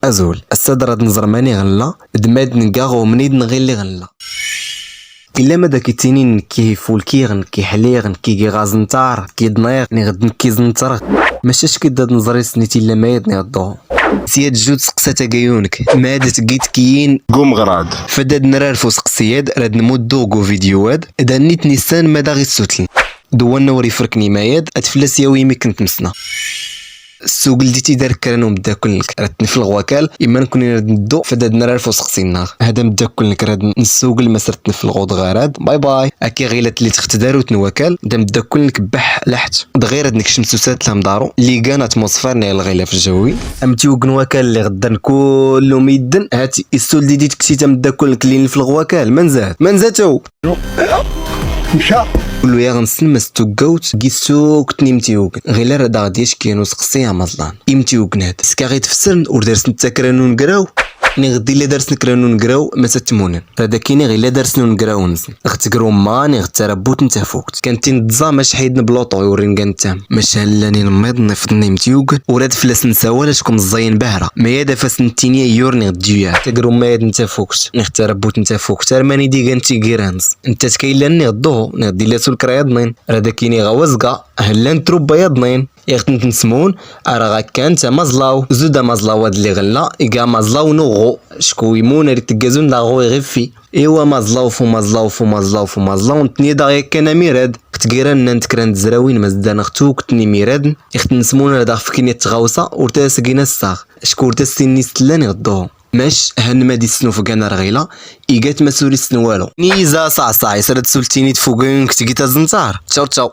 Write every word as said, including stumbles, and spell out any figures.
Azul. Ass-ad rad nẓr mani ɣ-nlla d-mad-nn gaɣ u-mnid-nn ɣ-illi ɣ-nlla. Illa mad-ak-ittinin nekki fulkiɣ, nekki ḥliɣ, nekki giɣ aẓntar, nekki ḍniɣ, niɣ d-nekki ẓntrɣ. Maca ack-id ad-nẓr isni-t illa mayad niɣ ḍḍuɣ. Siyad jud seqsat agayyu-nnek mad-t git-k-yin g-umɣrad. Fad-ad-nrarf useqsi-ad rad-nmuddu g-uvidyu-ad d-annit nissan mad-aɣ-issutlen. D-wanna ur ifrkn i mayad ad-fl-as-yawi imik n-tmsna. Ssugl-d i-tidar kra n-umddakl-nnek rad-tnflɣ wakal. Iman-nkwn-in rad-nddu fad-ad-nrarf useqsi-nnaɣ. Had amddakl-nnek rad-nssugl mas rad-tnflɣ uḍɣarad. Bay bay. Ak-iɣil ad-tlit ɣ-tdarut n-wakal d-amddakl-nnek bbaḥ laḥt. Dɣi rad-nkcm s-usat lamḍaru lligan atmusfir n-ilɣil f-jawwi. Amtiwg n-wakal lliɣ ḍḍan kullu middn. Hat issul-d-id-itkksit amddakl-nnek lli-nflɣ wakal. Manzat? Manzat-aw? Mca. Ullu yaɣ-nsn mas tuggawt gis-sukt n-imtiwgn ɣila rad-aɣ-d-yack yan useqsi amaẓlan. Imtiwgn-ad skaɣ-it-fsrn ur darsn-tt kra n-ungraw. Niɣ d-illa darsn kra n-ungraw mas ad-tmunn. Rad-ak-iniɣ illa darsn ungraw-nsn ɣ-tgrumma niɣ d-tarabbut n-tafukt kan tin-tẓa mac ḥid n-bluṭu iwrin gan-ttam. Mac allan inmmiḍn ifḍn imtiwgn ur-ad-flasn-nsawal acku mẓẓayn bahra. Mayad afasn-ttini ayyur niɣ d-yuyar tagrumma-yad n-tafukt niɣ d-tarabbut n-tafukt armani d-igan tigira-nsn. Ntta-t ka illan niɣ ḍḍuhu niɣ d-illa sulkra yaḍnin. Rad-ak-iniɣ awazga. Hellan trubba yaḍnin iɣ-tnt-nsmun. Araɣ-akkan tamaẓlaw zud amaẓlaw-ad lliɣ lla iga amaẓlaw n-uɣu. Acku imun ar-itggazun d-aɣu iɣ-iffi. Iwa amaẓlaw f-umaẓlaw f-umaẓlaw f-umaẓlaw ntni-ad-aɣ-yakkan amirad. Ɣ-tgira nnan-t kra n-tzrawin mazdan ɣ-tukt n-imiradn iɣ-tnt-nsmun rad-aɣ-fkin i-tɣawsa ur-tas-gin assaɣ. Acku ur-tas-tinni s-tlla niɣ ḍḍuhu. Mac hannmad issnufgan ar-ɣila iga-t mas ur-issn walu. Niza saɛsaɛ isra d-sultini tfugayun-nnek tgi taẓntar. Čaw čaw.